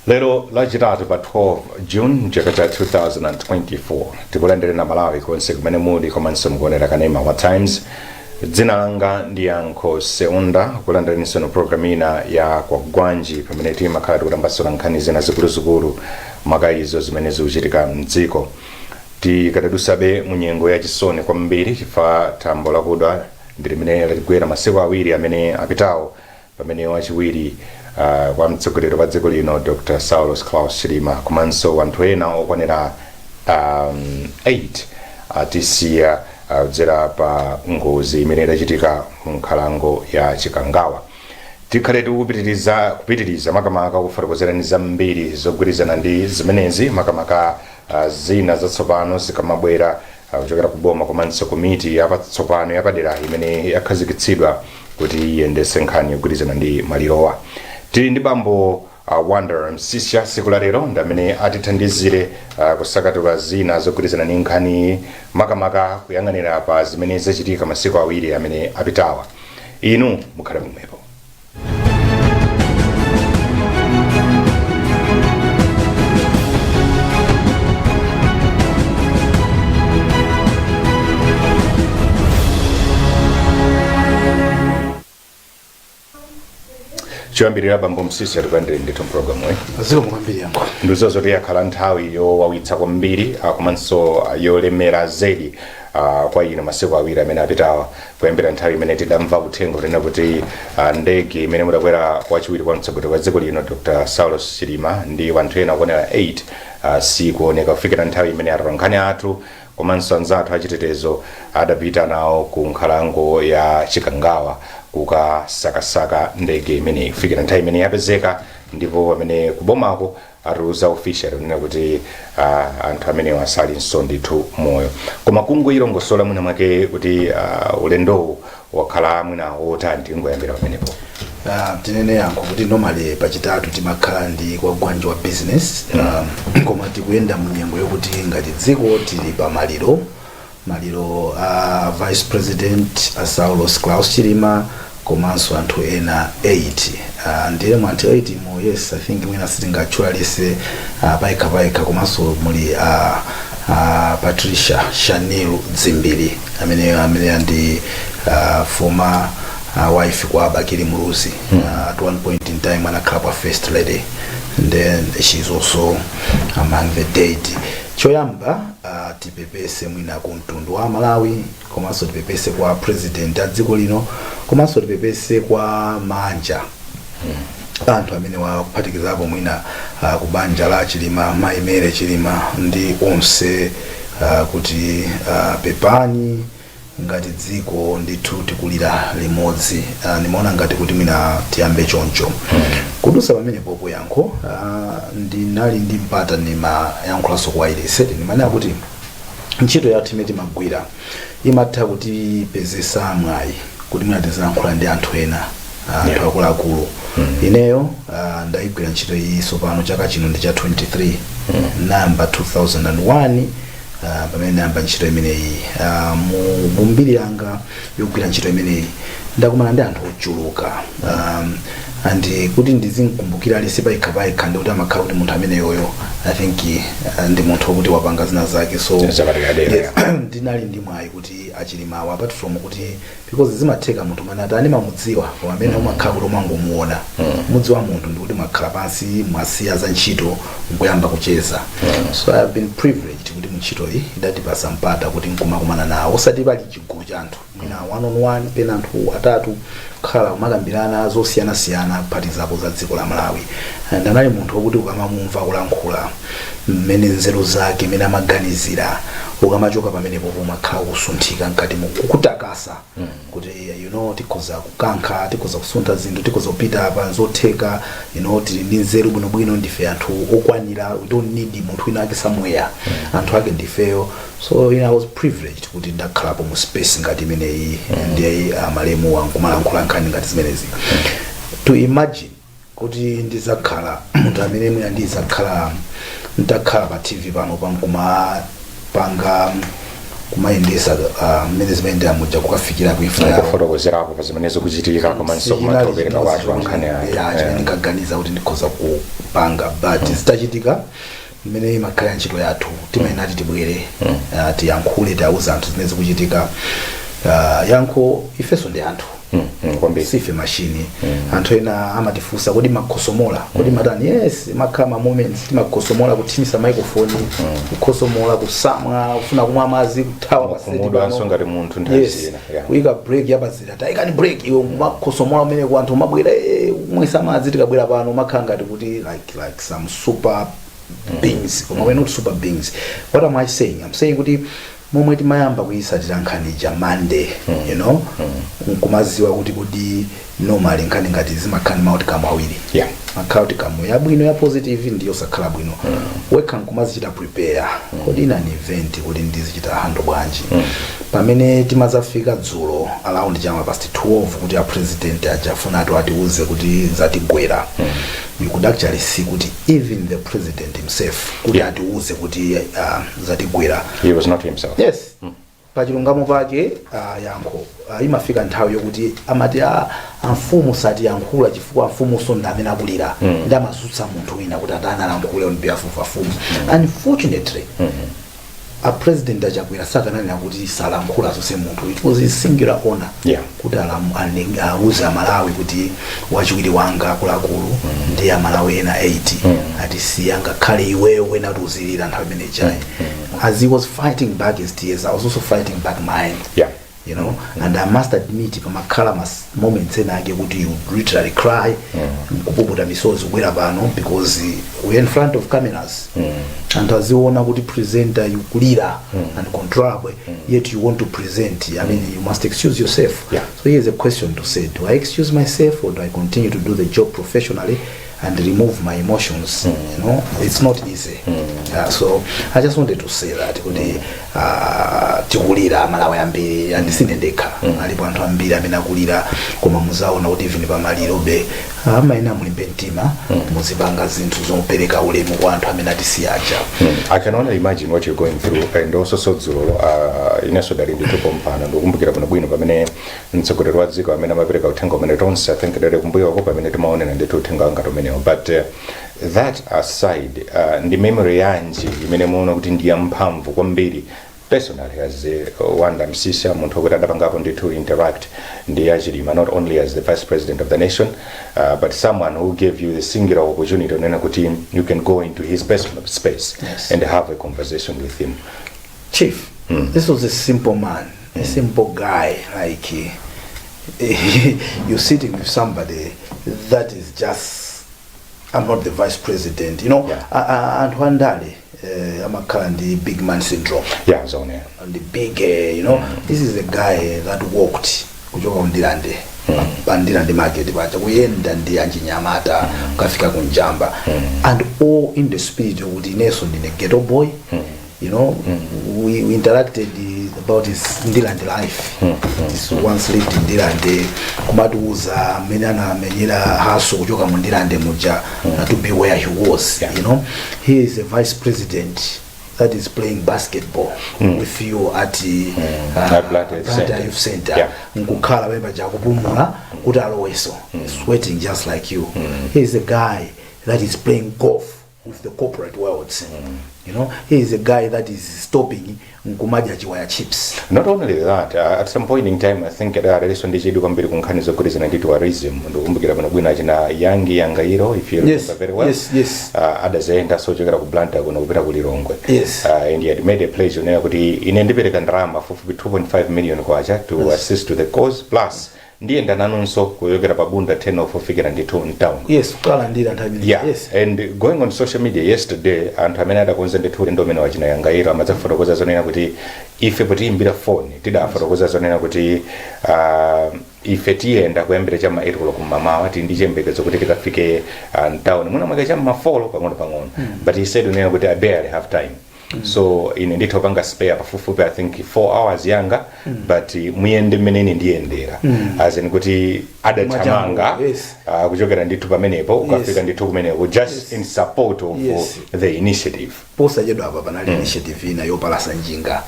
Lero Lachitatu pa 12 June chaka cha 2024, tikulandireni Amalawi konse kumene muli komanso mukuonera kanema wa Times. Dzina langa ndi Yankho Seunda, kulandireninso mu programu ina ya Kwagwanji, pamene timakhala tikutambasula nkhani zina zikuluzikulu, maka izo zimene zikuchitika mdziko. Tikadadusabe mu nyengo yachisoni kwambiri chifukwa thambo lakuda ndi limene latigwera masiku 2 amene apitawo, pamene wachiwiri kwa mtsogoleri wa dziko lino Dr Saulos Klaus Chilima komanso anthu ena okwanira 8 atisiya kudzera pa ngozi imene idachitika mu nkhalango ya Chikangawa. Tikhale tikupitiriza kupitiriza makamaka kufotokozerani zambiri zogwirizana ndi zimenezi, makamaka zina zatsopano zikamabwera kuchokera ku boma komanso komiti yapatsopano yapadera imene yakhazikitsidwa kuti iyendetse nkhani yogwirizana ndi malirowa. Tili ndi bambo Wonder Msiska tsiku la lero, ndi amene atithandizire kusakatula zina zogwirizana ndi nkhani, makamaka kuyang'anira pa zimene zachitika masiku 2 amene apitawa. Inu mukhale pomwepo. Choyambirira, bambo Msiska, tikulandire ndithu mpulogalamu iyi. Zikomo kwambiri, Yankho. Ndizo zoti yakhala nthawi yowawitsa kwambiri komanso yolemera zedi kwa inu masiku 2 amene apitawa, kuyambira nthawi imene tidamva uthenga kunena kuti ndege imene mudakwera wachiwiri kwa mtsogoleri wa dziko lino Dr Saulos Chilima ndi anthu ena okwanira 8 sikuoneka, kufikira nthawi imene atolankhani athu komanso anzathu achitetezo adapita nawo ku nkhalango ya Chikangawa kukasakasaka ndege imeneyi, kufikira nthawi imene yapezeka, ndipo pamene kubomako atiuza official kunena kuti anthu amenewa asalinso ndithu moyo. Koma kungoyilongosola mwina mwake kuti ulendowu wakhala mwina wotani, tingoyambira pamenepo. Tinene, Yankho, kuti normally pachitatu timakhala ndi Kwagwanji wa business, koma tikuyenda mu nyengo yokuti ngati dziko tili pa maliro, maliro a vice president a Saulos Klaus Chilima komanso anthu ena 8. Ndiye mwa anthu 8 mo, yes, I think mwina sitingatchula lise payekha payekha, komanso muli Patricia Shanil Dzimbiri amene ndi former wife kwa Bakili Muluzi. At one point in time anakhala kwa first lady, and then she's also among the dead. Choyamba, tipepese mwina ku mtundu wa Malawi, komanso tipepese kwa president a dziko lino, komanso tipepese kwa manja anthu amene wakuphatikizapo mwina ku banja la Chilima, Mayi Mary Chilima ndi onse, kuti pepani. Ngati dziko ndithu tikulira limodzi. Ndimaona ngati kuti mwina tiyambe choncho. Kudusa pamenepopo, Yankho, ndinali ndi mpata, ndimayankhulanso kwa ilese, ndimanena kuti ntchito yathu imene timagwira imatha kutipezesa mwayi kuti mwina tizilankhula ndi anthu ena, anthu akuluakulu. Ineyo ndayigwira ntchito iyi tsopano chaka chino ndi cha 23, namba 2001 pamene ndayamba ntchito imeneyi. Mu mbiri yanga yogwira ntchito imeneyi ndakumana ndi anthu ochuluka, and kuti ndizinkumbukira aliyense payekha payekha, ndikuti amakhala kuti munthu ameneyoyo, I think, ndi munthu wokuti wapanga zina zake, so Zapaderadera. Yes, ndinali ndi mwayi kuti achilimawa, apart from kuti, because zimatheka munthu mane ati animamudziwa, koma amene umakhala kuti umangomuona, mudziwa munthu ndikuti mwakhala pansi, mwasiya za ntchito nkuyamba kucheza. So I have been privileged kuti mu ntchito iyi idatipasa mpata kuti nkumakumana nawo, osati pali chigulu cha anthu, mwina one on one, pena anthu atatu, kukhala kumakambirana zosiyanasiyana kuphatikizapo za dziko la Malawi. And anali munthu wokuti ukamamumva kulankhula, mmene nzeru zake, mmene amaganizira, ukamachoka pamenepo umakhala kusunthika mkati kukutakasa kuti tikhoza kukankha, tikhoza kusuntha zinthu, tikhoza kupita apa, nzotheka, tili ndi nzeru bwinobwino, ndife anthu okwanira, we don't need munthu wina ake somewhere, anthu ake ndifeyo. So I was privileged kuti ndakhalapo mu space ngati imeneyi ndiye malemu wankumalankhula nkhani ngati zimenezi. To imagine kuti ndizakhala munthu amene mwina ndizakhala ntakhala pa TV pano pankumapanga Kumayendesa mmene zimayendera muja kukafikira kuimfa yawo. Kufotokozerapo pa zimene zikuchitika komanso kumathopereka kwathu ankhani ake. Ya, chimene ndinkaganiza kuti ndikhoza kupanga, but zitachitika, mmene imakhala ntchito yathu, timayenera tibwere, tiyankhule, tiauze anthu zimene zikuchitika. Yankho, ifenso ndi anthu. Kwambiri. Sife machine. Anthu ena amatifunsa, "Kodi makhosomola? Kodi matani?" Yes, makhala ma moments timakhosomola, kuthimisa microphone, kukhosomola, kusamwa, kufuna kumwa madzi, kuthawa pa set. Makhumudwanso Pano. ngati munthu nthawi zina, yeah. Kuyika break yapazira, tayikani break, iwe umakhosomola umene ku anthu umabwera, kumwesa madzi. Tikabwera pano umakhala ngati kuti like some super beings, koma we're not super beings. What am I saying? I'm saying kuti momwe timayamba kuyisatira nkhani ija Monday, nkumaziwa kuti kodi normally nkhani ngati zimakhala ndi ma outcome awiri, makhala outcome yabwino, ya positive, ndi yosakhala bwino. Wekha nkumazichita prepare, kodi in an event kuti ndizichita handle bwanji? Pamene timazafika dzulo around chama past 12 kuti a president aja atu atiuze kuti zatigwera, you could actually see kuti even the president himself, kuti atiuze kuti zatigwera, he was not himself. Yes, pachilungamo pake, yankho, imafika nthawi yokuti amati amfumu satiyankhula chifukwa amfumunso ndi amene akulira, ndi amazutsa munthu wina kuti atani, alankhule on behalf of afumu. Unfortunately, a President Achakwera sakananena kuti salankhula zonse munthu. It was his singular honor kuti auze Amalawi kuti wachiwiri wanga, akuluakulu, ndi Amalawi ena 8 atisiya, ngakhale iweyo wena kuti uzilira nthawi imene ijayi. As he was fighting back his tears, I was also fighting back mine. And I must admit, pamakhala mas moments ena ake kuti you literally cry, nkupukuta misozi, kubwera pano, because we're in front of cameras, anthu aziona kuti presenter yukulira uncontrollable, yet you want to present. I mean, you must excuse yourself. So here's a question to say: do I excuse myself or do I continue to do the job professionally and remove my emotions? It's not easy. So I just wanted to say that kuti tikulira Amalawi ambiri, and sine ndekha, alipo anthu ambiri amene akulira. Koma muzaona kuti even pamalirobe amayenera mulimbe mtima, muzipanga zinthu zopereka ulemu kwa anthu amene atisiya aja. I can only imagine what you're going through. And also, so dzulo inenso dali ndithu pompano, ndikukumbukira bwinobwino pamene mtsogoleri wa dziko amene amapereka uthenga umene tonse, I think, dali kumbuyoko pamene timaonera ndithu uthenga wangati umenewo. But that aside, ndi memory yanji imene muona kuti ndi yamphamvu kwambiri personally as Wanda Msisha, munthu wokuti adapangapo ndithu interact ndi Achilima, not only as the vice president of the nation, but someone who gave you the singular opportunity onena kuti you can go into his personal space and have a conversation with him? Chief, this was a simple man, a simple guy. Like, you're sitting with somebody that is just, "I'm not the vice president." Anthu andale amakhala ndi big man syndrome. Yeah, zone. And the big, this is a guy that walked kuchoka kuNdirande, paNdirande market paja, kuyenda ndi anchinyamata kukafika kunjamba, and all in the spirit yokuti inenso ndine ghetto boy. We interacted about his Ndirande life. He once lived in Ndirande, kumatiuza mmene anamenyera hustle kuchoka mu Ndirande muja to be where he was. He is a vice president that is playing basketball with you at At Blantyre Youth Blantyre Center. Youth Center. Nkukhala pamene paja kupumula kuti aloweso, sweating just like you. He is a guy that is playing golf with the corporate worlds. He is a guy that is stopping nkumadya chiwaya chips. Not only that, at some point in time, I think adalinso ndi chidwi kwambiri ku nkhani zogwirizana ndi tourism. Ndikukumbukira bwino bwino achina Yangi Yangairo, if you remember very well, adazayenda sochokera ku Blantyre kuno kupita ku Lilongwe. And he had made a pledge onena kuti ine ndipereka ndalama fupifupi 2.5 million kwacha to assist to the cause, plus ndiyenda nanunso kuchokera pa Bunda 10 off kufikira ndithu mtown. Yes, kukalandira nthawi imeneyi. And going on social media yesterday, anthu amene adakonza ndithu ulendo umene wachina Yangairo amadzafotokoza zonena kuti ife potiyimbira foni tidafotokoza zonena kuti ife tiyenda kuyambira chama 8 koloko kumamawa, tili ndi chiyembekezo kuti tikafike mtown mwina mwake cham'ma 4 pang'ono pang'ono. But he said unena kuti, "I barely have time." So ine nditha kupanga spare pafupifupi, I think, 4 hours yanga, but muyende mmene ine ndiyendera, as in kuti adathamanga Mwachangu, yes. Kuchokera ndithu pamenepo ukafika ndithu kumeneko just in support of the initiative. Posachedwa apa panali initiative ina yopalasa njinga.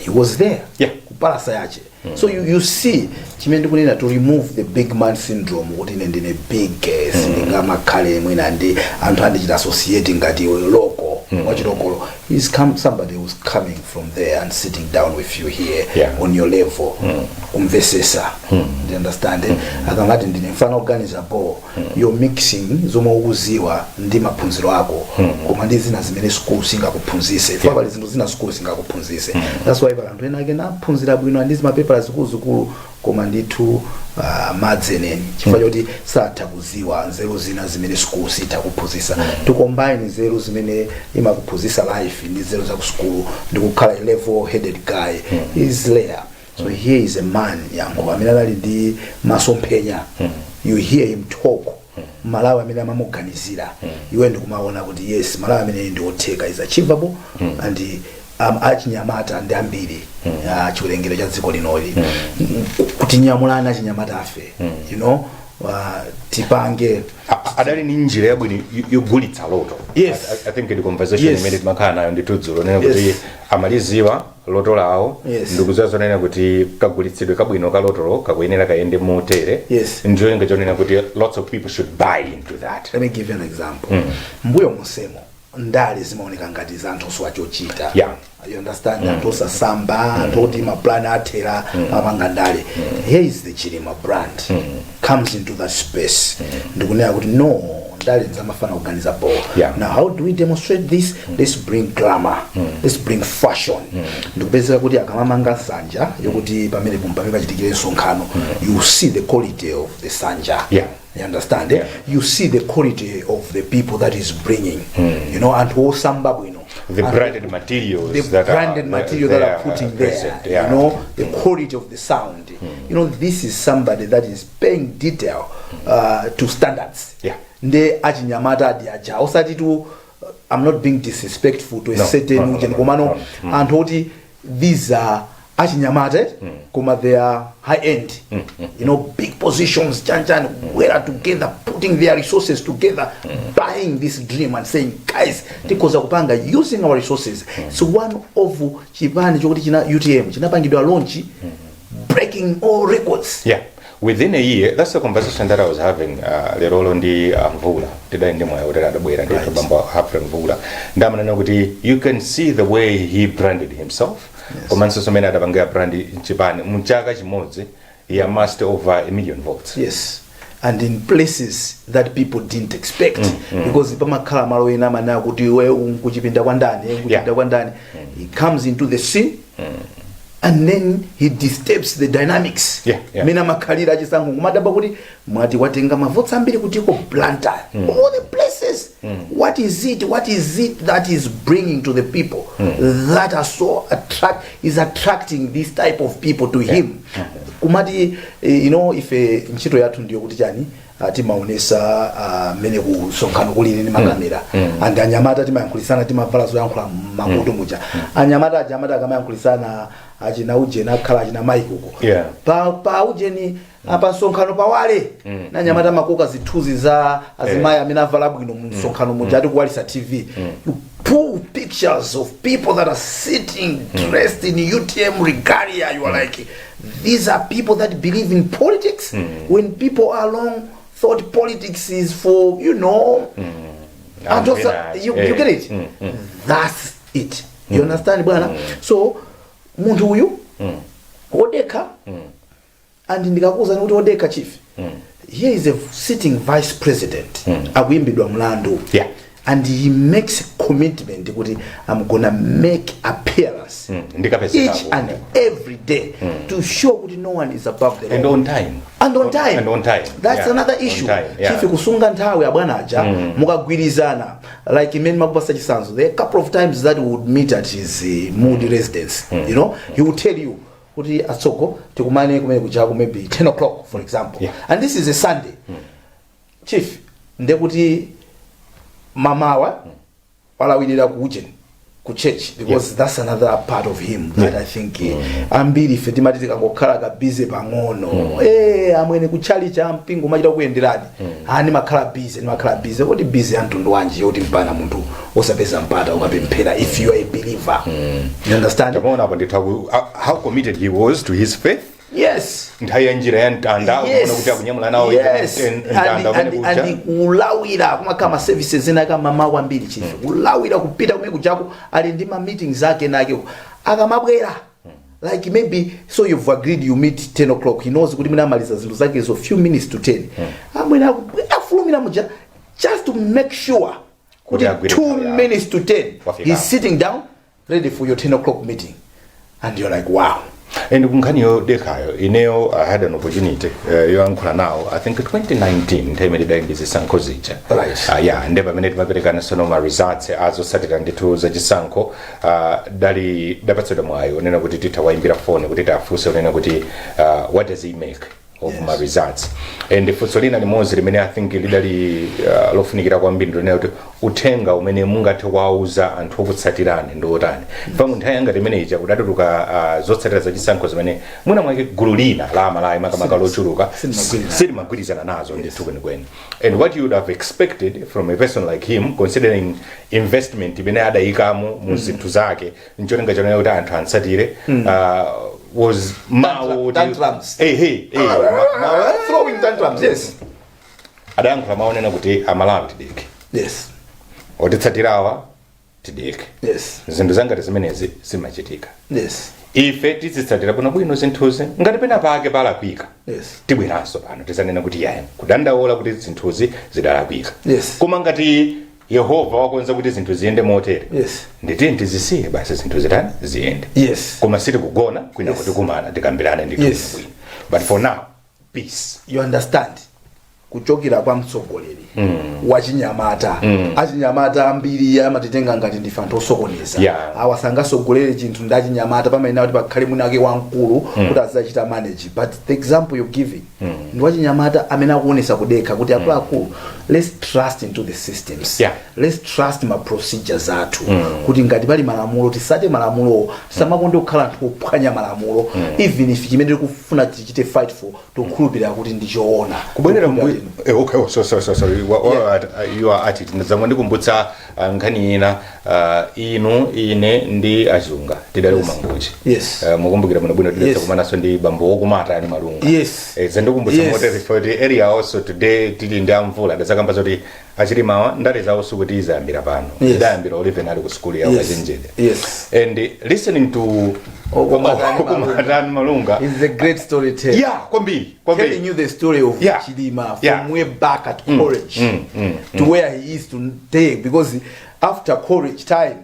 He was there kupalasa yache. So you see chimene ndikunena, to remove the big man syndrome, kuti ine ndine big, sindingamakhale mwina ndi anthu andichita associate ngati iwe local wachilokolo. He's come, somebody who's coming from there and sitting down with you here on your level, kumvesesa. You understand? Akamati ndine mfana kuganiza bo, you're mixing zomwe ukuziwa ndi maphunziro ako, koma ndi zina zimene school singakuphunzise. Yeah. Pali zinthu zina school singakuphunzise. That's why pali anthu ena ake naphunzira bwino ndi zimapepala zikuluzikulu, koma ndithu madzi eneni, chifukwa choti satha kuziwa nzeru zina zimene school sitha kuphunzisa. To combine nzeru zimene imakuphunzisa life ndi nzeru za ku school ndi kukhala a level headed guy is rare. So here is a man, Yankho, amene anali ndi masomphenya. You hear him talk, Malawi amene amamuganizira, iwe ndikumaona kuti yes, Malawi amene ndi otheka, is achievable. And achinyamata ndi ambiri, chiwerengero cha dziko linoli, kuti nyamulani achinyamata afe, tipange. Adali ni njira yabwino yogulitsa loto. I think the conversation imene timakhala nayo ndithu dzulo nena kuti amaliziwa loto lawo, ndikuziwa zonena kuti kagulitsidwe kabwino ka lotolo kakuyenera kayende motere, ndicholinga chonena kuti lots of people should buy into that. Let me give you an example. Mbuyo musemo ndale zimaoneka ngati za anthu osowa chochita. You understand? Anthu osasamba, anthu oti maplan athera, amapanga ndale. Here is the Chilima brand comes into that space ndikunena kuti no, ndale nzamafana kuganiza bo. Now how do we demonstrate this? Let's bring glamour, let's bring fashion. Ndikupezeka kuti akamamanga nsanja yokuti pamene pamene pachitikire msonkhano, you see the quality of the nsanja. You understand? Yeah. You see the quality of the people that is bringing, anthu osamba bwino. The branded materials the that branded are material that there, are putting there, present, you know, the quality of the sound. This is somebody that is paying detail to standards. Nde achinyamata adi aja osati tu, I'm not being disrespectful to a No, certain no, ujeni, no, komano no. anthu oti these are achinyamata, koma they are high end, big positions, chanchani, were together putting their resources together, buying this dream and saying, "Guys, tikhoza kupanga using our resources." It's one of chipani chokuti china, UTM chinapangidwa launch breaking all records. Yeah, within a year. That's the conversation that I was having lerolo ndi Mvula. Tidali ndi mwayi kuti adabwera ndithu, bambo Humphrey Mvula, ndamanena kuti you can see the way he branded himself, komanso somene adapangira brand chipani. Mchaka chimodzi he amassed over a million votes. Yes, and in places that people didn't expect, because pamakhala malo ena amanena kuti iwe nkuchipinda kwa ndani, nkuchipinda kwa ndani. He comes into the scene and then he disturbs the dynamics mene amakhalira achisankho, kumadabwa kuti mwati watenga mavotsi ambiri kutiko Blantyre, all the places. What is it? What is it that is bringing to the people that are so attract is attracting this type of people to him? Kumati ife ntchito yathu ndiyo kuti chani, timaonesa mmene kusonkhano kulili ndi makamera, and anyamata timayankhulisana, timavala zoyankhula makutu muja. Anyamata aja amati akamayankhulisana, achina ujeni akhala achina mike uko, pa ujeni, pa msonkhano pawale, na anyamata amakoka zithunzi za azimayi amene avala bwino mu msonkhano muja, ati kuwalisa TV. You pull pictures of people that are sitting dressed in UTM regalia. You are like, these are people that believe in politics, when people are long thought politics is for anthu you get it? That's it. You understand, bwana? So munthu uyu wodekha, and ndikakuwuzani kuti wodekha, chief, here is a sitting vice president akuyimbidwa mlandu, and he makes a commitment kuti I'm gonna make appearance Ndikapezeka each and every day to show kuti no one is above the law. And on time. And on time. And on time. That's another On issue, time, yeah. chief, kusunga nthawi. Abwana aja mukagwirizana, like imene makupasa chisanzo, there are a couple of times that we would meet at his Moody residence. He would tell you kuti atsoko tikumane kumene kuchako maybe 10 o'clock, for example, and this is a Sunday, chief, ndekuti mamawa walawirira ku ujeni. Ku church, because that's another part of him that I think ambiri ife timati tikangokhala ka busy pang'ono, amwene, kutchali cha mpingo machita kuyenderani. Ah, ndimakhala busy, ndimakhala busy. Kodi busy ya mtundu wanji yoti mpana munthu osapeza mpata ukapemphera if you are a believer? You understand? Tamuona apo ndithu how committed he was to his faith. Nthawi ya njira ya mtanda, ukuona kuti akunyamula nawo mtanda umene kuja. And kulawira, kumakhala ma services ena akamama kwambiri, chief, kulawira kupita kumene kujako, ali ndi ma meetings ake nake. Akamabwera, like maybe, so you've agreed you meet 10 o'clock, he knows kuti mwina amaliza zinthu zake zo few minutes to 10, amwene afulumira muja just to make sure kuti agwire 2 nthawi yake. minutes to 10 Wafika. he's sitting down ready for your 10 o'clock meeting, and you're like, "Wow." And kunkhani yodekhayo, ineyo I had an opportunity yoyankhula nawo, I think 2019, nthawi imene idali ndi zisankho zija. Yeah, ndi pamene timaperekana sono ma results azotsatira ndithu zachisankho, dali dapatsidwa mwayi unena kuti titha wayimbira foni kuti tiafunse unena kuti what does he make of ma results. And funso lina limodzi limene I think lidali lofunikira kwambiri ndinena kuti uthenga umene mungathe kuwauza anthu okutsatirani ndi otani, pa mu nthawi yanga imene ija kudatuluka zotsatira zachisankho zimene mwina mwake gulu lina la Amalawi, makamaka lochuluka, Silimagwirizana. silimagwirizana nazo ndithu kwenikweni. And what you would have expected from a person like him, considering investment imene adayikamo mu zinthu zake ncholinga chonena kuti anthu ansatire, was mawu Tantrums. Hey, hey, hey, Throwing tantrums, yes. Adayankhula maonena kuti Amalawi tideke, otitsatirawa tideke, zinthu zangati zimenezi zimachitika, ife tizitsatira bwinobwino zinthuzi, ngati pena pake palakwika, tibweranso pano tizanena kuti yayi, kudandaula kuti zinthuzi zidalakwika. Koma ngati Yehova wakonza kuti zinthu ziyende motere, nditiye tizisiye basi, zinthu zitani, ziyende. Koma sitikugona kwina, kuti kumana tikambirane ndithu bwino, but for now, peace. You understand? Kuchokera kwa mtsogoleri wachinyamata, achinyamata ambiri amatitenga ngati ndife anthu osokoneza. Awa sangasogolere chinthu ndi achinyamata, pamayenera kuti pakhale mwina wake wamkulu kuti azachita manage. But the example you're giving ndi wachinyamata amene akuonesa kudekha kuti akuluakulu, let's trust into the systems, let's trust ma procedures athu, kuti ngati pali malamulo tisate malamulo, samakonde kukhala anthu ophwanya malamulo, even if chimene tikufuna tichite fight for tikukhulupirira kuti ndi choona. Kubwerera Tikukhulupirira mbuyo, okay, oh, so, so, so, sorry. You are at it. Zamwe ndikumbutsa nkhani ina, inu, ine ndi Achunga tidali kuMangochi. Mukumbukira bwino bwino tidetsa kumananso ndi bambo wokumata ani Malunga. Zandikumbutsa motere for the area also today tili ndi amvula adazakamba zoti aChilimawa ndale zawo sikuti izayambira pano, idayambira Oliven ali ku skulu yawo kachenjede. And listening to Okumatani Malunga. Okumatani Malunga He's a great storyteller. Yeah, kwambiri kwambiri. Telling you the story of Chilima from way back at college to where he is today, because after college time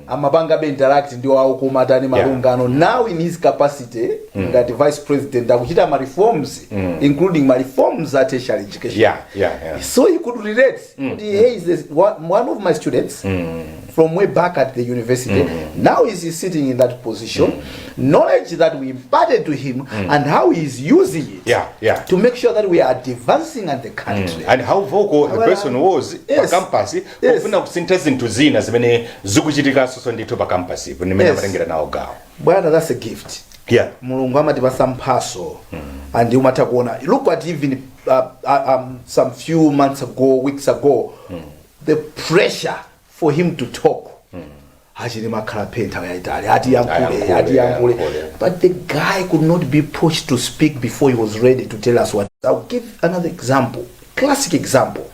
amapanga be interact ndi wakumatani Malungano. Now in his capacity ngati vice president akuchita ma reforms, including ma reforms at tertiary education, so he could relate kuti hey, is this one of my students from way back at the university, now is sitting in that position, knowledge that we imparted to him and how he is using it to make sure that we are advancing at the country. And how vocal the Well, person was pa campus pofuna kusintha zinthu zina zimene zikuchitikanso ndithu pa campus ipo ndimene amatengera nawo gawo. Bwana, that's a gift. Mulungu amatipasa mphaso and umatha kuona. Look at even some few months ago, weeks ago, the pressure for him to talk. Achili makhala phe nthawi yayitali, ati yankhule, Ayankhule, ati yankhule, ayankhule. But the guy could not be pushed to speak before he was ready to tell us what. I'll give another example, classic example.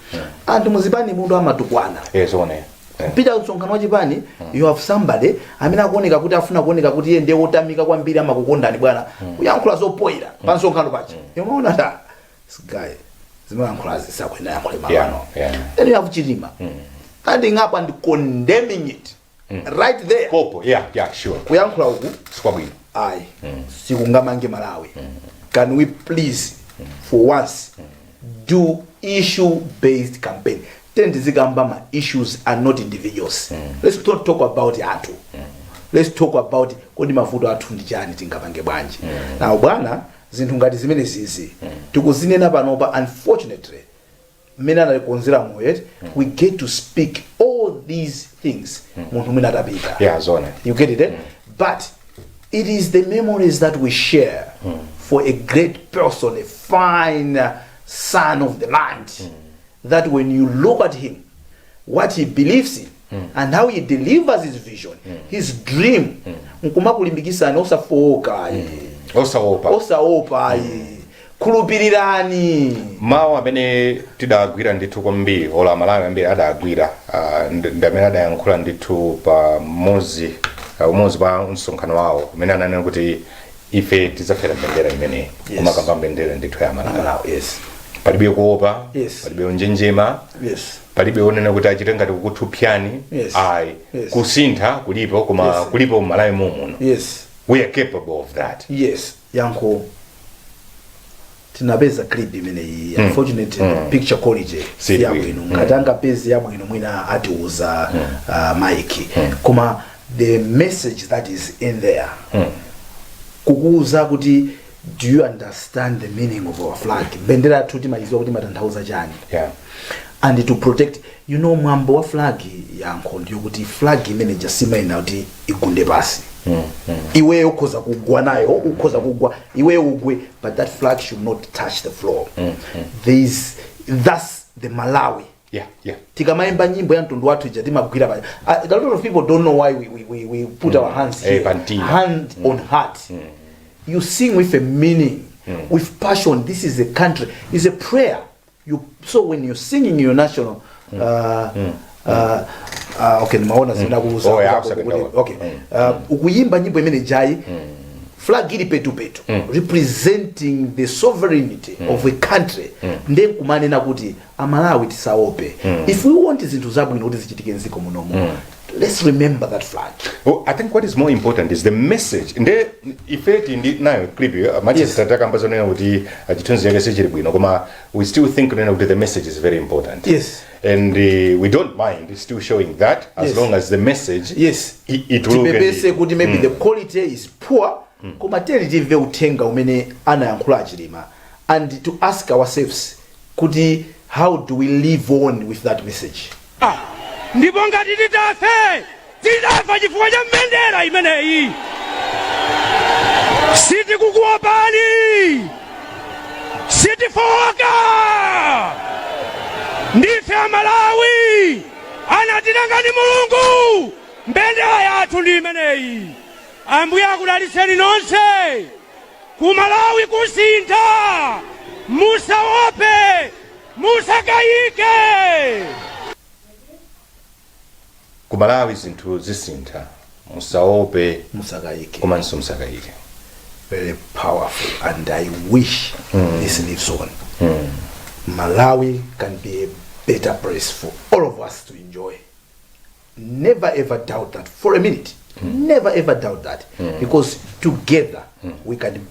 Anthu muzipani munthu amatukwana. Yes, one. Pita msonkhano wachipani, you have somebody amene akuoneka kuti afuna kuoneka kuti iye ndiye wotamika kwambiri, amakukondani bwana, kuyankhula zopoyera pa msonkhano pacha. Umaona ta this guy zimayankhula zisakwena yankhule mawano. Then you have Chilima standing up and condemning it right there. Popo, yeah, sure. Kuyankhula uku Sikwabwino. Ayi, sikungamange Malawi. Can we please for once do issue based campaign? Then tizikamba ma issues and not individuals. Let's not talk about anthu, let's talk about kodi mavuto athu ndi chani, tingapange bwanji. Now bwana, zinthu ngati zimene zizi tikuzinena panopa, unfortunately mmene analikonzera moyo, we get to speak all these things munthu mwina atapita. Yeah, zoona. You get it, eh? But it is the memories that we share for a great person, a fine son of the land, that when you look at him, what he believes in and how he delivers his vision, his dream, nkumakulimbikisani osafowoka ayi. Osaopa. Osaopa ayi, khulupirirani. Mawu amene tidagwira ndithu kwambiri, ola Amalawi ambiri adagwira, ndi amene adayankhula ndithu pa mmodzi, umodzi pa msonkhano wawo umene ananena kuti ife tidzafera mbendera imeneyi. Kumakamba mbendera ndithu ya Malawi. Malawi, yes. Palibe kuopa, palibe unjenjema, palibe onena kuti achite ngati kukuthupyani. Ayi. Kusintha kulipo, koma kulipo mMalawi muno. We are capable of that. Yes, yankho, tinapeza clip imeneyi. Unfortunately, the picture quality Si si yabwino. Ngati angapeze yabwino, mwina atiuza Mike. Koma the message that is in there, kukuuza kuti, do you understand the meaning of our flag? Bendera yathu timayiziwa kuti matanthauza chani? And to protect, mwambo wa flag, yankho, ndiyo kuti flag imene simayenera kuti igunde pasi. Iweyo ukhoza kugwa nayo, ukhoza kugwa iweyo, ugwe, but that flag should not touch the floor. There is That's the Malawi. Tikamayimba nyimbo ya mtundu wathu ija, timagwira pa a lot of people don't know why we put our hands here, Pantima. Hand on heart. You sing with a meaning, with passion. This is a country, it's a prayer. You so when you're singing your national okay, nimaona zinakuuza. Oh, yeah, absolutely. Okay, ukuyimba nyimbo imene jayi, flag ili petupetu, representing the sovereignty of a country, nde nkumanena kuti Amalawi tisaope. If we want zinthu zabwino kuti zichitike mdziko munomo, let's remember that flag. Oh, I think what is more important is the message. Nde ifeti ndi nayo clip yo Manchester, takamba zonena kuti chithunzi chake sichili bwino, koma we still think kunena kuti the message is very important. And we don't mind still showing that as long as the message ituluke. Tipepese kuti maybe the quality is poor, koma tiyeni timve uthenga umene anayankhula aChilima and to ask ourselves kuti how do we live on with that message? Ndipo ngati titafe, titafa chifukwa cha mbendera imeneyi. Sitikukuopani, sitifoka, ndife Amalawi, anatilenga ndi Mulungu. Mbendera yathu ndi imeneyi. Ambuye akudalitseni nonse. Ku Malawi kusintha, musaope, musakayike. Ku Malawi zinthu zisintha, musaope, musakayike, komanso musakayike. Very powerful, and I wish this lives on. Malawi can be a better place for all of us to enjoy. Never ever doubt that for a minute. Never ever doubt that, because together we can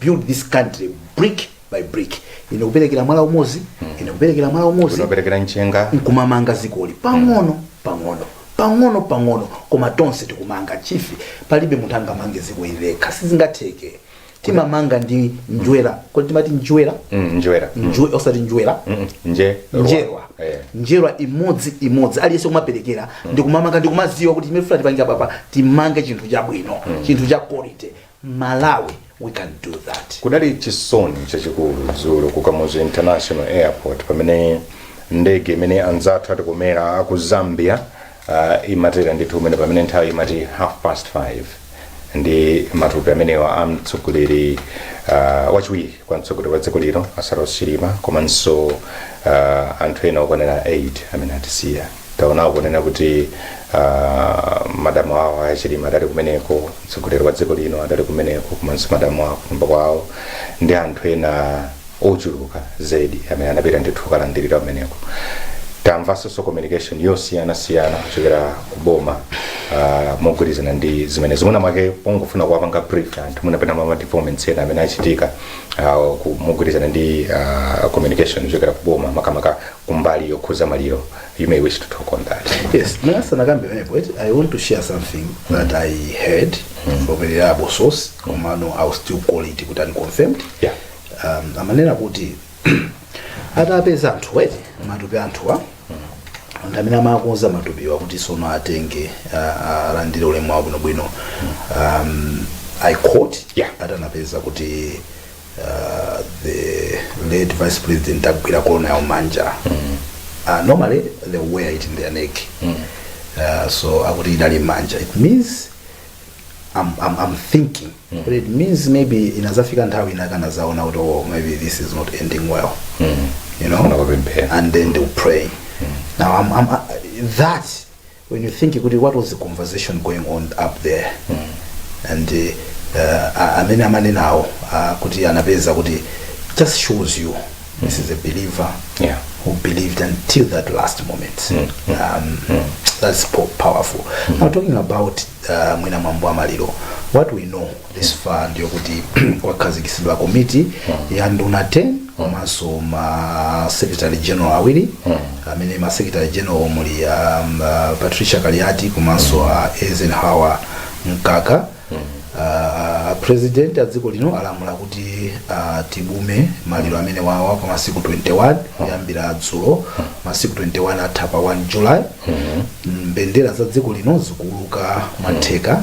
build this country brick by brick. Ine kuperekera mwala umodzi, ine kuperekera mwala umodzi, kunoperekera mchenga, nkumamanga zikoli pang'ono pang'ono, pang'ono pang'ono, koma tonse tikumanga. Chief, palibe munthu angamange ziko ilekha, sizingatheke. Timamanga ndi njwera. Kodi timati njwera? Njwera. Osati njwera. Nje Njerwa. Njerwa imodzi imodzi, aliyense kumaperekera ndikumamanga, ndikumaziwa kuti chimene tipange apapa, timange chinthu chabwino, chinthu cha quality. Malawi, we can do that. Kudali chisoni chachikulu dzulo ku Kamuzu International Airport pamene ndege imene anzathu atikomera aku Zambia imatera ndithu kumene pamene nthawi imati 5:30, ndi matupi amenewa a mtsogoleri wachiwiri kwa mtsogoleri wa dziko lino a Saulos Chilima, komanso anthu ena okwanira 8 amene atisiya. Taonawo kunena kuti madamu awo aChilima adali kumeneko, mtsogoleri wa dziko lino adali kumeneko, komanso madamu awo kunyumba kwawo, ndi anthu ena ochuluka zedi amene anapita ndithu kukalandirira kumeneko. Tamvanso communication yosiyanasiyana kuchokera ku boma mogwirizana ndi zimenezo. Mwina mwake pongofuna kuwapanga brief anthu, mwina pena ma developments ena amene achitika mogwirizana ndi communication kuchokera ku boma, makamaka kumbali yokhuza maliro, you may wish to talk on that. Yes, ndisanakambe pamenepo, I want to share something that I heard from a reliable source, komano I'll still call it kuti unconfirmed. Amanena kuti atapeza anthu eti matupi anthuwa, Anthu amene amakonza matupiwa kuti sono atenge alandire ulemu wawo bwinobwino, I quote, atanapeza kuti the late vice president agwira korona yawo manja. Normally they wear it in their neck. So akuti idali manja. It means I'm thinking, but it means maybe inazafika nthawi inakanazaona kuti, oh, maybe this is not ending well. Unakapemphera. And then they'll pray. Now that when you think kuti what was the conversation going on up there, and amene amanenawo kuti anapeza kuti, just shows you this is a believer who believed until that last moment. That's powerful. Now, talking about mwina mwambo wa maliro, what we know this far ndiyo kuti kwakhazikitsidwa komiti ya nduna 10 komanso ma secretary general awiri, amene ma secretary general muli Patricia Kaliati komanso Eisenhower Mkaka. President a dziko lino alamula kuti tibume maliro amene wawa kwa masiku 21 kuyambira dzulo. Masiku 21 atha pa 1 July. Mbendera za dziko lino zikuuluka mwatheka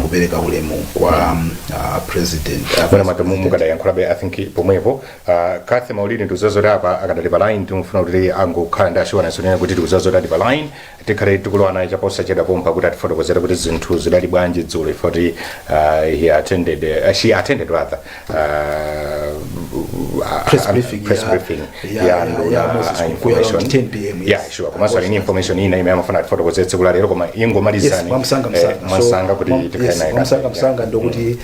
kupereka ulemu kwa president, Mwina vice matomu president. Mukadayankhulabe, I think pomwepo Kathy Maulidi ndikuzazoti apa akadali pa line. Timufuna kuti angokhala ndi assurance onena kuti tikuzazoti ali pa line, tikhale tikulowa naye chaposachedwa pompa kuti atifotokozere kuti zinthu zidali bwanji dzulo ifoti he attended, she attended rather, press briefing press briefing ya nduna ya Moses a Kunkuyu around information. 10 p.m., yes. Yeah, sure. Komanso ali ni information ina imene amafuna atifotokozere tsiku la lero, koma ingomalizani. Yes, mwamsanga msanga. Mwamsanga kuti tikhale yes, naye. Mwamsanga Kathy, msanga ndokuti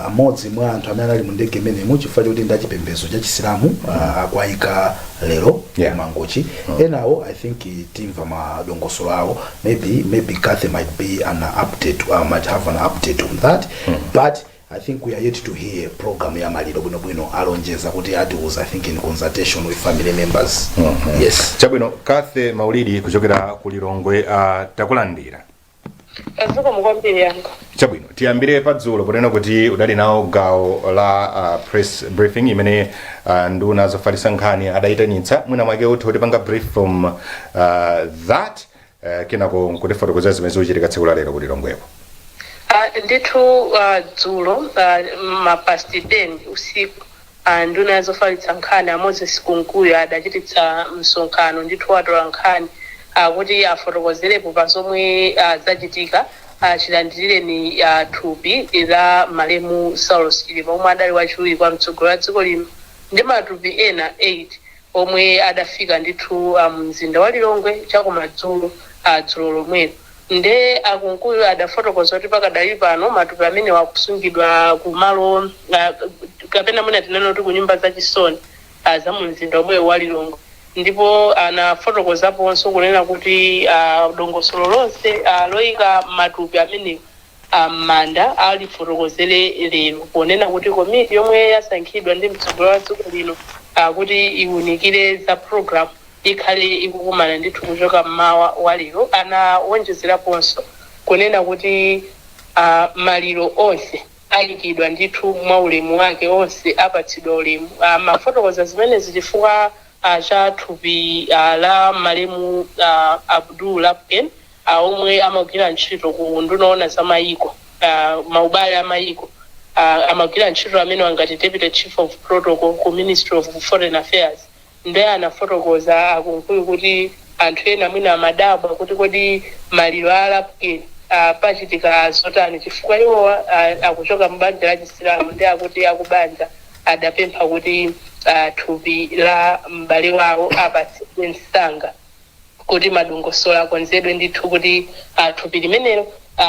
amodzi mwa anthu amene anali mu ndege imenemu, chifukwa chokuti ndi achipembedzo cha Chisilamu, akwayika lero Mangochi. Enawo I think timva madongosolo awo. Maybe Kathy might be an update, might have an update on that, but I think we are yet to hear program ya maliro bwinobwino. Alonjeza kuti atiuza, I think in consultation with family members. Yes. Chabwino, Kathy Maulidi kuchokera ku Lilongwe, takulandira. Zikomo kwambiri, yanga. Chabwino, tiyambire padzulo ponena kuti udali nawo gawo la press briefing imene nduna zofalitsa nkhani adayitanitsa. Mwina mwake utha kutipanga brief from that, kenako nkutifotokozera zimene zikuchitika tsiku la lero ku Lilongweko. Ndithu, dzulo ma past 10 usiku, nduna zofalitsa nkhani a Moses Kunkuyu adachititsa msonkhano ndithu watola nkhani kuti afotokozerepo pa zomwe zachitika chilandirireni thupi la malemu Saulos Chilima, omwe adali wachiwiri kwa mtsogoleri wa dziko lino, ndi matupi ena 8 omwe adafika ndithu mzinda wa Lilongwe chakumadzulo dzulo lomwelo. Nde aKunkuyu adafotokoza kuti pakadali pano matupi amene wakusungidwa kumalo kapena mwina tinene kuti ku nyumba zachisoni za mu mzinda omwewo wa Lilongwe. Ndipo anafotokozaponso kunena kuti dongosolo lonse loyika matupi amenewo m'manda alifotokozere lero, ponena kuti komiti yomwe yasankhidwa ndi mtsogoleri wa dziko lino kuti iwunikire za program ikhale ikukumana ndithu kuchoka mmawa wa lero. Anawonjezeraponso kunena kuti maliro onse ayikidwa ndithu mwa ulemu wake, onse apatsidwa ulemu. Mafotokoza zimenezi chifukwa cha thupi la malemu Abdul Lapken, omwe amagwira ntchito ku nduna yoona za mayiko, maubale a mayiko. Amagwira ntchito amene wangati deputy chief of protocol ku Ministry of Foreign Affairs. Nde anafotokoza aKunkuyu kuti anthu ena mwina amadabwa kuti kodi maliro a Lapken pachitika zotani, chifukwa iwowa akuchoka mbanja la Chisilamu, ndi akuti akubanja adapempha kuti thupi la m'bale wawo apatsidwe msanga kuti madongosolo akonzedwe ndithu kuti thupi limenelo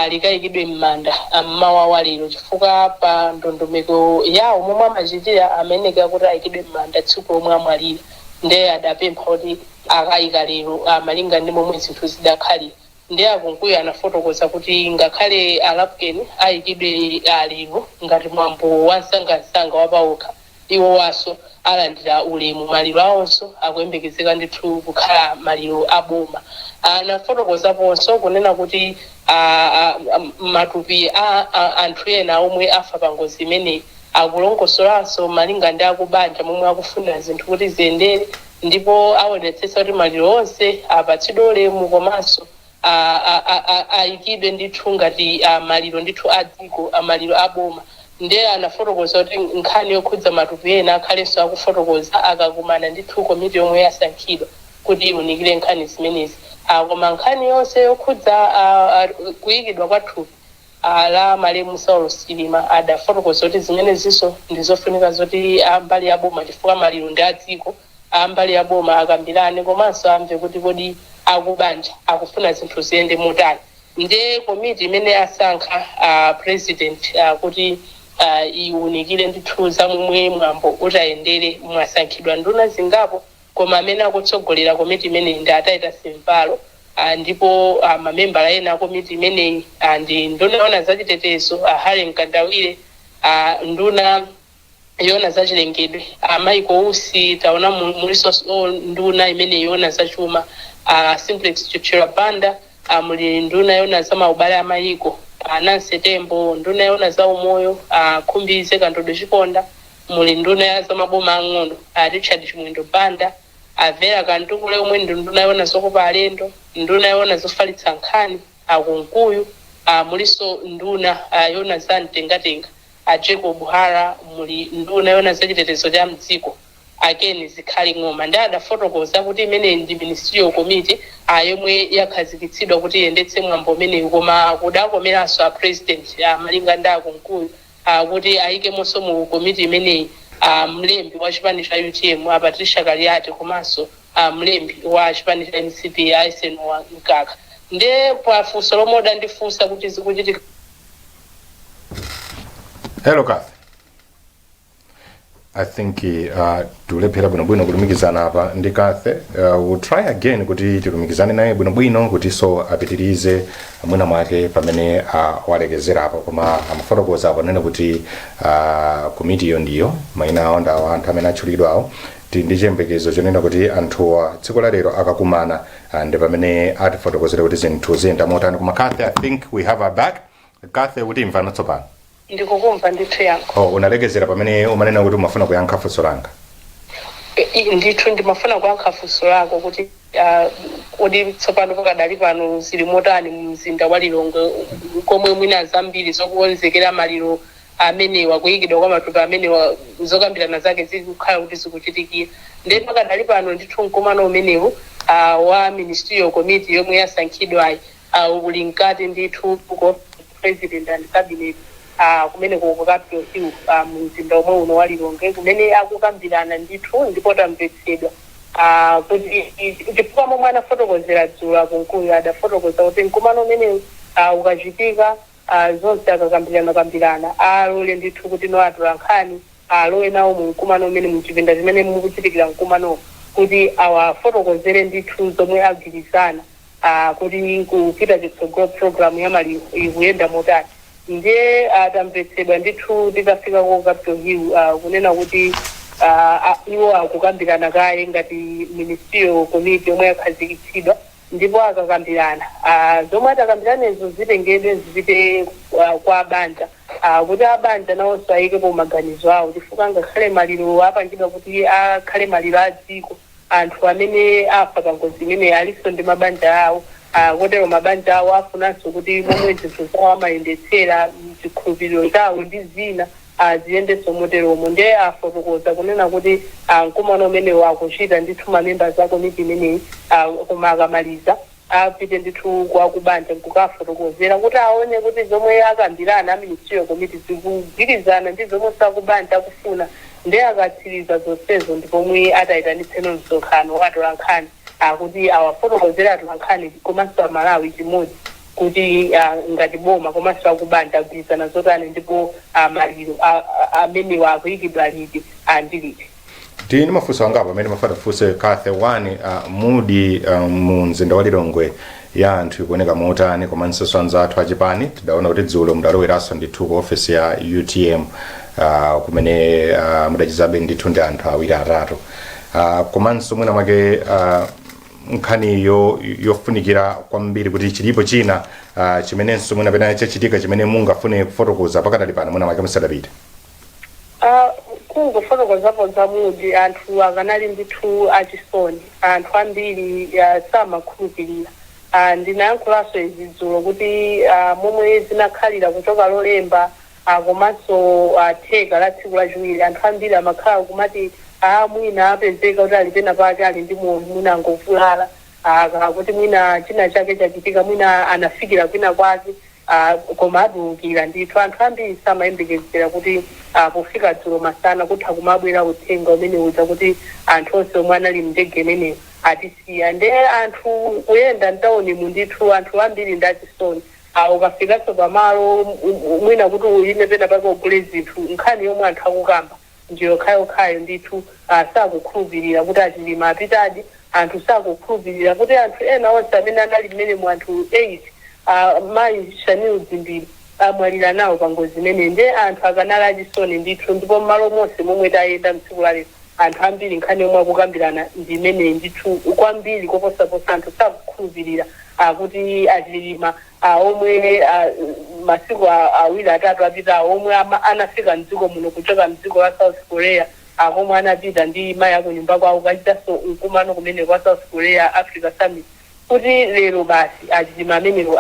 likayikidwe m'manda mmawa wa lero, chifukwa pa ndondomeko yawo momwe amachitira ameneka kuti ayikidwe m'manda tsiku lomwe amwalira. Nde adapempha kuti akayika lero malinga ndi momwe zinthu zidakhalira. Ndi aKunkuyu anafotokoza kuti ngakhale aLapken ayikidwe lero ngati mwambo wa msangamsanga wapawokha, iwo waso alandira ulemu. Maliro awonso akuyembekezeka ndithu kukhala maliro aboma. Anafotokozaponso kunena kuti matupi a anthu ena omwe afa pa ngozi imeneyi akulongosolanso malinga ndi akubanja momwe akufunira zinthu kuti ziyendere. Ndipo aonetsetsa kuti maliro onse apatsidwe ulemu komanso ayikidwe ndithu ngati maliro ndithu a dziko, maliro a boma. Ndiye anafotokoza kuti nkhani yokhudza matupi ena akhalenso akufotokoza akakumana ndithu komiti yomwe yasankhidwa kuti iwunikire nkhani zimenezi. Koma nkhani yonse yokhudza kuyikidwa kwa thupi la malemu Saulos Chilima, adafotokoza kuti zimenezinso ndizofunika zoti ambali ya boma, chifukwa maliro ndi a dziko, ambali ya boma akambirane komanso amve kuti kodi akubanja akufuna zinthu ziyende motani. Ndiye komiti imene asankha president kuti iwunikire ndithu za momwe mwambo utayendere, mwasankhidwa nduna zingapo, koma amene akutsogolera komiti imeneyi ndi a Titus Mvalo. Ndipo mamembala ena a komiti imeneyi ndi nduna yoona zachitetezo, a Harry Mkandawire, nduna yoona zachilengedwe, a Michael Usi, taona muliso nduna imene yoona zachuma, a Simplex Chithyola Banda, muli nduna yoona za maubale a mayiko, a Nancy Tembo, nduna yoona za umoyo, a Khumbize Kandodo Chiponda, muli nduna ya za maboma ang'ono, a Richard Chimwendo Banda, a Vera Kamtukule omwe ndi nduna yoona zokopa alendo, nduna yoona zofalitsa nkhani, a Kunkuyu, muliso nduna yoona za mtengatenga, a Jacob Hara, muli nduna yoona zachitetezo cha mdziko, a Ken Zikhale Ng'oma. Ndi adafotokoza kuti imeneyi ndi ministerial committee yomwe yakhazikitsidwa kuti iyendetse mwambo umenewu, koma kudakomeranso a president, malinga ndi a Kunkuyu, kuti ayikemonso mu komiti imeneyi mlembi wa chipani cha UTM, a Patricia Kaliati, komanso mlembi wa chipani cha MCP, a Eisenhower Mkaka. Ndiye pafunso lomwe udandifunsa kuti zikuchitika Hello, Kathy. I think tulephera bwinobwino kulumikizana apa ndi Kathy. We'll try again kuti tilumikizane naye bwinobwino kuti so apitirize mwina mwake pamene walekezera apo. Koma amafotokoza apo nene kuti komitiyo ndiyo mayina awo ndawo anthu amene atchulidwawo. Tili ndi chiyembekezo chonena kuti anthuwa tsiku la lero akakumana, ndi pamene atifotokozere kuti zinthu ziyenda motani. Koma Kathy, I think we have her back. Kathy, kuti imvano tsopano? Ndikukumva ndithu, Yankho. Oh, unalekezera pamene umanena kuti umafuna kuyankha funso langa. Ndithu ndimafuna kuyankha funso lako kuti kodi tsopano pakadali pano zili motani mu mzinda wa Lilongwe, komwe mwina zambiri zokukonzekera maliro amenewa, kuyikidwa kwa matupi amenewa, zokambirana zake zikukhala kuti zikuchitikira. Ndiye pakadali pano ndithu mkumano umenewu wa ministerial committee yomwe yasankhidwayi uli mkati ndithu ku President and Cabinet, kumene ku Capitol Hill, mu mzinda omwe uno wa Lilongwe, kumene akukambirana ndithu. Ndipo tamvetsedwa kuti chifukwa momwe anafotokozera dzulo Akunkuyu, adafotokoza kuti mkumano umenewu ukachitika, zonse akakambirana kambirana, alole ndithu kuti no atola nkhani alowe nawo mu mkumano umene, muchipinda chimene mukuchitikira mkumano, kuti awafotokozere ndithu zomwe agwirizana kuti kupita chitsogolo program ya maliro ikuyenda motani. Ndiye atamvetsedwa ndithu titafika ku Capitol Hill kunena kuti iwo akukambirana kaye ngati ministerial committee yomwe yakhazikitsidwa, ndipo akakambirana, zomwe atakambiranezo zitengedwe zipite kwa banja, kuti abanja nawonso ayikepo maganizo awo, chifukwa ngakhale maliro apangidwa kuti akhale maliro a dziko, anthu amene afa pa ngozi imene alinso ndi mabanja awo. Kotero mabanja awo afunanso kuti momwe zinthu zawo amayendetsera, chikhulupiriro chawo ndi zina, ziyendenso moteromo. Ndiye afotokoza kunena kuti mkumano umenewo akuchita ndithu mamembers a komiti imeneyi, koma akamaliza apite ndithu kwa kubanja nkukafotokozera kuti aone kuti zomwe akambirana a ministerial committee zikugwirizana ndi zomwe sakubanja akufuna. Ndiye akatsiriza zonsezo ndipomwe atayitanitseno msonkhano wa atolankhani akuti awafotokozera atolankhani komanso Amalawi chimodzi kuti ngati boma komanso akubanja agwirizana zotani, ndipo maliro amenewa akuyikidwa liti ndi liti. Tili ndi mafunso angapo amene mafuna tifunse Kathy. One, mood mu mzinda wa Lilongwe ya anthu ikuoneka motani? Komanso anzathu achipani, tidaona kuti dzulo mudaloweranso ndithu ku ofesi ya UTM, kumene mudachizabe ndithu ndi anthu awiri atatu. Komanso mwina mwake nkhani yofunikira kwambiri kuti chilipo china chimenenso mwina pena chachitika chimene mungafune kufotokoza pakadali pano, mwina mwake musadapite? Uh, Kungofotokozapo za mood, anthu akanali ndithu achisoni. Anthu ambiri samakhulupirira. Ndinayankhulanso izi dzulo kuti momwe zinakhalira kuchoka Lolemba komanso theka la tsiku Lachiwiri, anthu ambiri amakhala kumati mwina apezeka kuti ali pena pake, ali ndi moyo, mwina angovulala, kuti mwina china chake chachitika, mwina anafikira kwina kwake, koma atulukira ndithu. Anthu ambiri samayembekezera kuti pofika dzulo masana kutha kumabwera uthenga umene uja kuti anthu onse omwe anali mndege imeneyo atisiya. Nde anthu kuyenda mtawunimu ndithu, anthu ambiri ndi achisoni. Ukafikanso pamalo, mwina kuti uyime pena pake ugule zinthu, nkhani yomwe anthu akukamba ndiyo khayokhayo ndithu. Sakukhulupirira kuti aChilima apitadi. Anthu sakukhulupirira kuti anthu ena onse amene anali mmenemu, anthu 8, mayi Shanil Dzimbiri, amwalira nawo pa ngozi imeneyi. Nde anthu akanali achisoni ndithu, ndipo mmalo monse momwe tayenda mtsiku lalero, anthu ambiri nkhani yomwe akukambirana ndi imeneyi ndithu kwambiri koposaposa. Anthu sakukhulupirira akuti aChilima omwe masiku 2 3 apitawo omwe anafika mdziko muno kuchoka mdziko la South Korea, akomwe anapita ndi mayi akunyumba kwawo kachitanso mkumano kumene kwa South Korea Africa Summit, kuti lero basi aChilima amenewo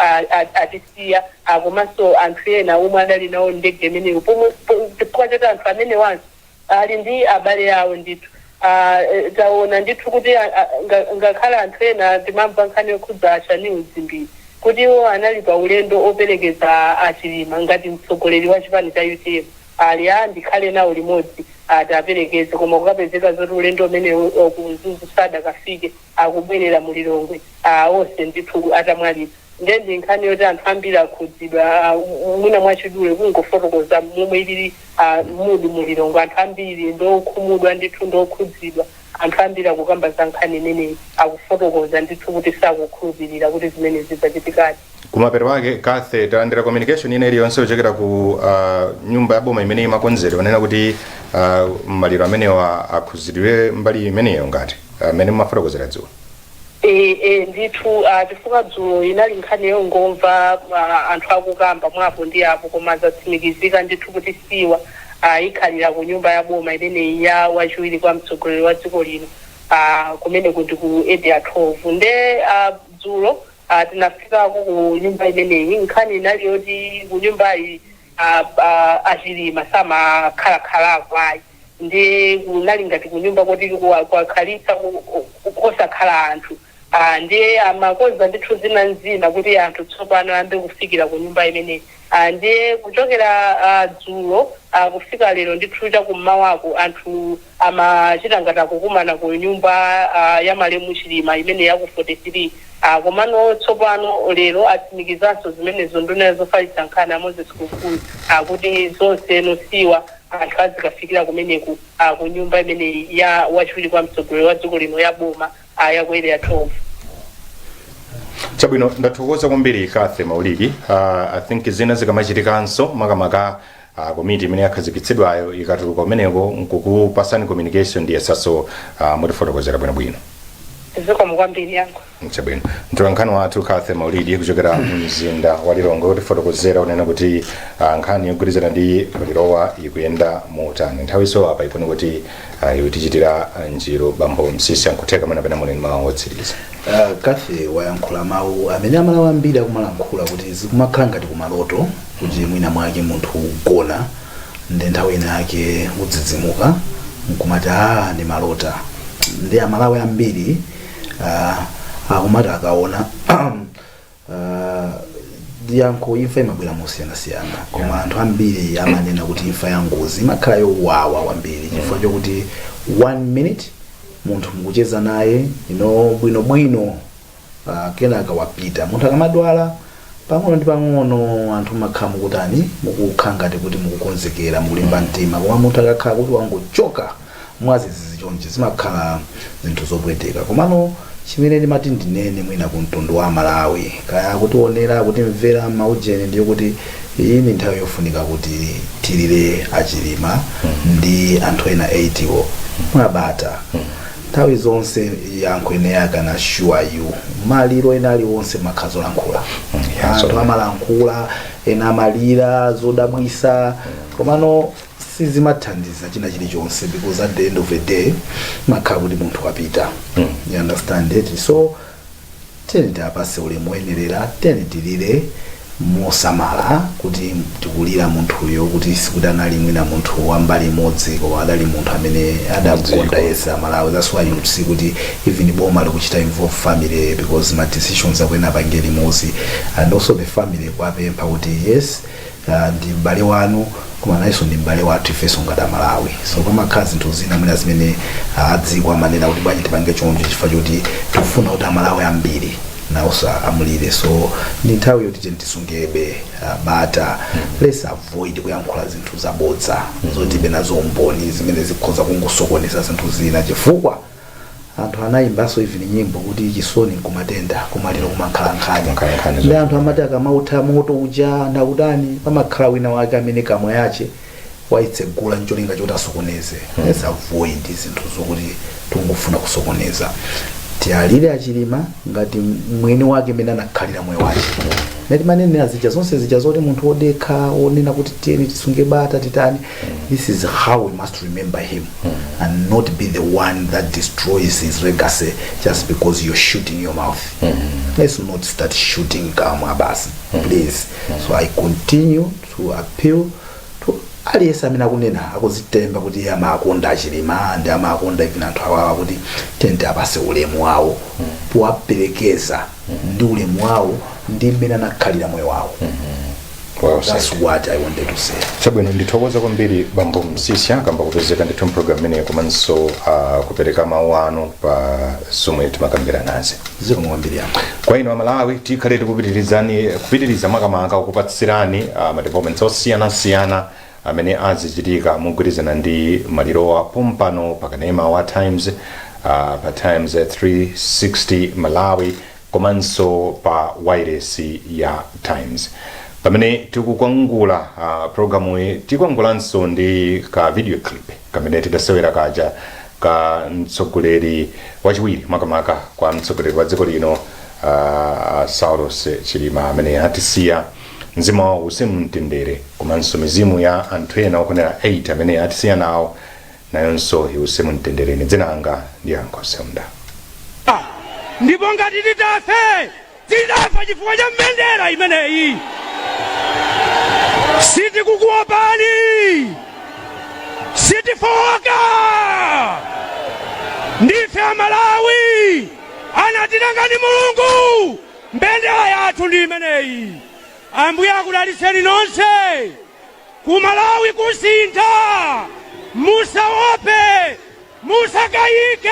atisiya, komanso anthu ena omwe adali nawo ndege imeneyo, pomwe chifukwa choti anthu amenewanso ali ndi abale awo ndithu. Taona ndithu kuti ngakhale anthu ena timamva nkhani yokhudza aShanil Dzimbiri kuti iwo anali pa ulendo operekeza aChilima ngati mtsogoleri wa chipani cha UTM, ali ndikhale nawo limodzi ati aperekeze, koma kukapezeka zoti ulendo umene ku Mzuzu sadakafike, akubwerera mu Lilongwe onse ndithu atamwalira. Ndiye ndi nkhani yoti anthu ambiri akhudzidwa. Mwina mwachidule kungofotokoza momwe ilili mood mu Lilongwe, anthu ambiri ndokhumudwa ndithu, ndokhudzidwa. Anthu ambiri akukamba za nkhani imeneyi, akufotokoza ndithu kuti sakukhulupirira kuti zimene zidzachitikadi. Kumapeto ake, Kathe, talandira communication ina iliyonse kuchokera ku nyumba ya boma imene imakonzedwa kunena kuti maliro amenewa akhuzidwe mbali imeneyo ngati amene mumafotokozera dzulo? Ndithu, chifukwa dzulo inali nkhani yongomva anthu akukamba mwapo ndi apo, koma zatsimikizika ndithu kuti siwa ikhalira ku nyumba ya boma imeneyi ya wachiwiri kwa mtsogoleri wa dziko lino, kumene kuti ku Area 12. Nde dzulo tinafikako ku nyumba imeneyi. Nkhani inali yoti ku nyumbayi aChilima samakhalakhalako ayi, ndi kunali ngati kunyumba kuti kwakhalitsa kosakhala anthu. Ndiye amakonza ndithu zina nzina kuti anthu tsopano ayambe kufikira ku nyumba imeneyi. Ndiye kuchokera dzulo kufika lero ndithu chakummawako, anthu amachita ngati akukumana ku nyumba ya malemu Chilima imene yaku 43. Komano tsopano lero atsimikizanso zimenezo nduna zofalitsa nkhani a Moses Kunkuyu akuti zonse nosiwa anthu azikafikira kumeneku, ku nyumba imeneyi ya wachiwiri kwa mtsogoleri wa dziko lino ya boma, ya ku Area 12. Chabwino, ndathokoza kwambiri, Kathe Maulidi. I think zina zikamachitikanso, makamaka komiti imene yakhazikitsidwayo ikatuluka kumeneko nkukupasani communication, ndiyesaso mutifotokozera bwinobwino. Zikomo kwambiri, Yankho. Chabwino, mtolankhani wathu Kathe Maulidi kuchokera mzinda wa Lilongwe kutifotokozera kunena kuti nkhani yogwirizana ndi malirowa ikuyenda motani. Nthawiso apa ikuone kuti ikutichitira njiru. Bambo Msisi, ankutheka mwina pena muli ndi mawu otsiriza. Kathe wayankhula mawu amene Amalawi ambiri akumalankhula kuti zikumakhala ngati kumaloto, kuti mwina mwake munthu ugona ndi nthawi ina yake udzidzimuka nkumati a ndi malota. Ndi Amalawi ambiri akumati akaona yankho, imfa imabwera mosiyanasiyana, koma anthu ambiri amanena kuti imfa ya ngozi imakhala yowawa kwambiri chifukwa chokuti one minute munthu mukucheza naye ino bwinobwino, kenaka wapita. Munthu akamadwala pang'ono ndi pang'ono, anthu makhala mukutani, mukukhala ngati kuti mukukonzekera, mukulimba mtima, koma munthu akakhala kuti wangochoka mwazizizi chonchi, zimakhala zinthu zopweteka. Komano chimene ndimati ndinene mwina ku mtundu wa Malawi, kaya akutionera, akutimvera maujeni, ndiyo kuti iyi ndi nthawi yofunika kuti tilire aChilima ndi anthu ena 8 wo mwabata. Nthawi zonse, yankho ine I can assure you, maliro ena aliwonse makhala zolankhula, anthu amalankhula, ena amalira zodabwisa, komano Sizimathandiza china chilichonse, because at the end of the day makhala kuti munthu wapita. You understand it? So tiyeni tiapase ulemu woyenerera, tiyeni tilire mosamala kuti tikulira munthuyo, kuti sikuti anali mwina munthu wa mbali imodzi, koma adali munthu amene adakonda yense Amalawi. That's why you see kuti even boma likuchita involve family, because ma decisions akwena apange limodzi, and also the family kuwapempha kuti yes, ndi m'bale wanu, koma nayenso ndi m'bale wathu ifenso ngati Amalawi. So pamakhala zinthu zina mwina zimene adziko amanena kuti bwanji tipange choncho, chifukwa choti tikufuna kuti Amalawi ambiri nawonso amulire. So ndi nthawi yoti tiyeni tisungebe bata. Let's avoid kuyankhula zinthu zabodza zoti nazo umboni, zimene zikhoza kungosokoneza zinthu zina, chifukwa anthu anayimbanso even nyimbo kuti chisoni nkumatenda, kumaliro kumakhala nkhani. Kumakhala nkhani. Ndi anthu amati akamautha moto uja ndakutani, pamakhala wina wake amene kamwa yache waitsegula ncholinga choti asokoneze. Let's avoid zinthu zokuti tungofuna kusokoneza. Tiyalire aChilima ngati mwini wake mene anakhalira moyo wake, nati manenera zija zonse zija zoti munthu wodekha, wonena kuti tiyeni tisunge bata, titani. This is how we must remember him and not be the one that destroys his legacy just because you're shooting your mouth. Let's not start shooting kamwa basi, please. So I continue to appeal to aliyense amene akunena, akuzitemba kuti iye amakonda aChilima ndi amakonda even anthu awawa, kuti tiyeni apase ulemu wawo powaperekeza ndi ulemu wawo ndi mmene anakhalira moyo wawo. Well said. That's what I wanted to say. Chabwino, ndithokoza kwambiri bambo Msisya kamba kupezeka ndithu mpulogalamu imeneyi, komanso kupereka mawu anu pa zomwe timakambira nazi. Zikomo kwambiri yako. Kwa inu Amalawi, tikhale tikupitirizani, kupitiriza makamaka kukupatsirani ma developments osiyanasiyana amene azichitika mogwirizana ndi malirowa pompano pakanema wa Times, pa Times 360 Malawi, komanso pa wireless ya Times. Pamene tikukwangula programu iyi, tikwangulanso ndi ka video clip kamene tidasewera kaja ka mtsogoleri wachiwiri makamaka kwa mtsogoleri wa dziko lino, Saulos Chilima, amene atisiya. Mzimu wawo uuse mumtendere, komanso mizimu ya anthu ena okwanira 8 amene atisiya nawo nayonso iuse mumtendere. Dzina langa ndi Yankho Seunda. Ndipo ngati titafe, tidzafa chifukwa cha mbendera imeneyi. Sitikukuopani, sitifowoka, ndife Amalawi, anatilenga ndi Mulungu. Mbendera yathu ndi imeneyi. Ambuye akudalitseni nonse. Ku Malawi kusintha, musaope, musakayike.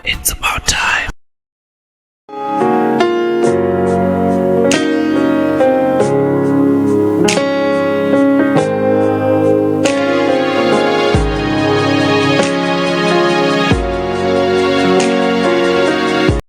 It's about time.